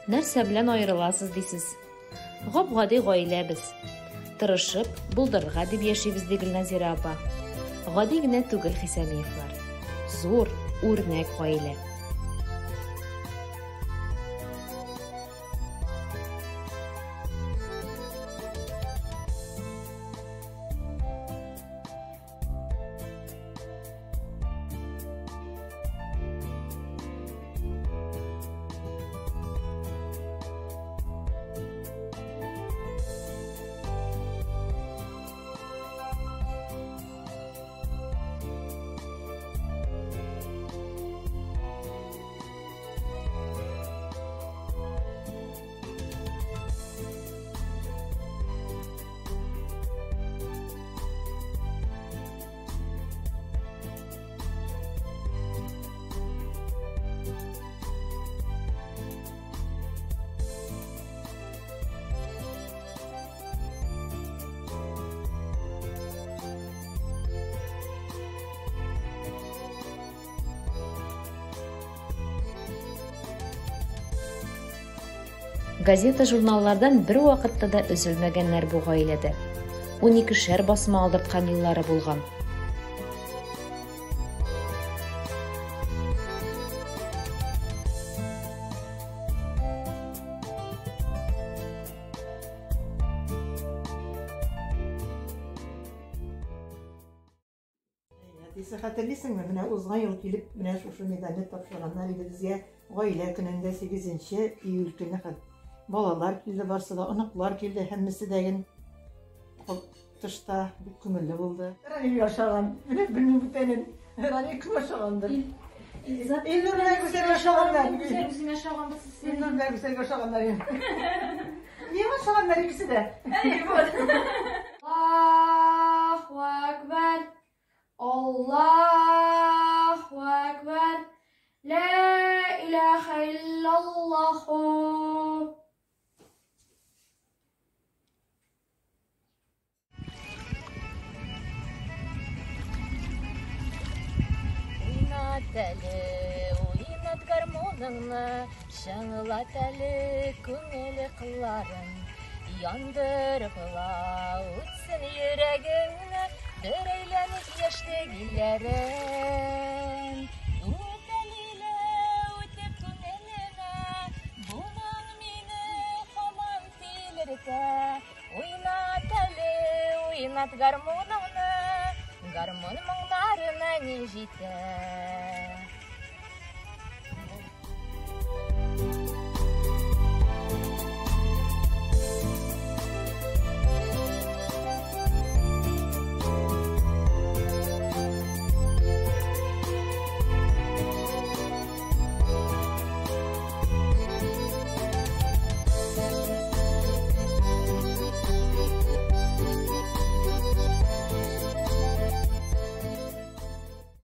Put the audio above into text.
Нәрсә белән аерыласыз дисез? Гап-гади гаилә без. Тырышып, булдырырга дип яшибез, ди Гөлназирә апа. Гади генә түгел Хисәмиевлар. Зур, үрнәк гаилә. Газета-журналлардан бервакытта да өзелмәгәннәр бу гаиләдә. Уникешәр басма алдырткан еллары булган. Әтисе, хәтерлисеңме, менә узган ел килеп, менә шушы медальне тапшырганнар иде безгә гаилә көнендә 8 июль көне. Балалар килде барсы да, оныклар килде, һәммәсе дә ген тышта бик күңелле булды. Ранил ашаган, менә белмим бүтәнен. Ранил кем ашагандыр? Илнур белән Гүзәл ашаганнар. Гүзәл үзенә ашаган булса син. Илнур белән Гүзәл ашаганнар. Миңа ашаганнар икесе дә. Әй, вот. Аллаһу акбар. Аллаһу акбар. Ла илаһа иллаллаһу. Уйнат әле, уйнат гармуныңны, чыңлат әле күңел кылларын. Яндырып ла үтсен йөрәгеңне, бер әйләнеп яшьлек илләрен. Үт әле, үтеп күңелемә, бу моң мине һаман тилертә. Уйнат әле, уйнат гармуныңны, гармун моңнарына ни җитә.